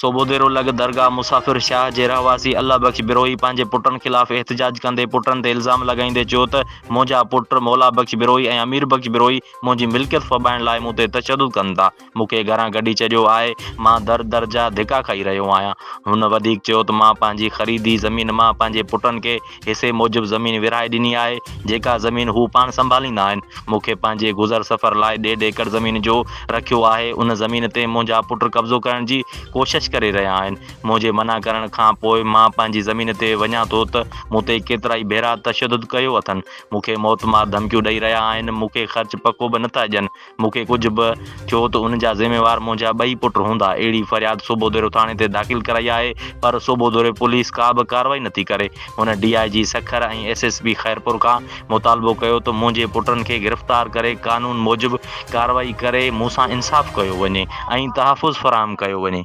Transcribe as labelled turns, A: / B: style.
A: صوڀوديرو لڳ درگاهه مسافر شاهه جي رهواسي الله بخش بروهي پنهنجي پٽن خلاف احتجاج ڪندي پٽن تي الزام لڳائيندي چيو ته منهنجا پٽ مولا بخش بروهي ۽ امير بخش بروهي منهنجي ملڪيت ڦٻائڻ لاء مون تي تشدد ڪن ٿا، مون کي گهران ڪڍي ڇڏيو آهي، مان در در جا ڌڪا کائي رهيو آهيان. هن وڌيڪ چيو ته مان پنهنجي خريدي زمين مان پنهنجي پٽن کي حصي موجب زمين ورهائي ڏني آهي، جيڪا زمين هو پاڻ سنڀاليندا آهن. مون کي پنهنجي گذر سفر لاء ڏيڍ ايڪڙ زمين جو رکيو آهي، ان زمين تي منهنجا پٽ قبضو ڪرڻ جي ڪوشش ڪري رهيا آهن. منهنجي منع ڪرڻ کان پوء مان پنهنجي زمين تي وڃان ٿو ته مون تي ڪيترائي ڀيرا تشدد ڪيو اٿن. مون کي موتمار ڌمڪيون ڏئي رهيا آهن، مون کي خرچ پکو به نٿا ڏين. مون کي ڪجهه به ٿيو ته ان جا ذميوار منهنجا ٻئي پٽ هوندا. اهڙي فرياد صوڀوديرو ٿاڻي تي داخل ڪرائي آهي پر صوڀوديرو پوليس ڪا به ڪارروائي نٿي ڪري. هن D I G Sukkur ۽ S S P Khairpur کان مطالبو ڪيو ته منهنجي پٽن کي گرفتار ڪري قانون موجب ڪارروائي ڪري مون سان انصاف ڪيو وڃي ۽ تحفظ فراهم ڪيو وڃي.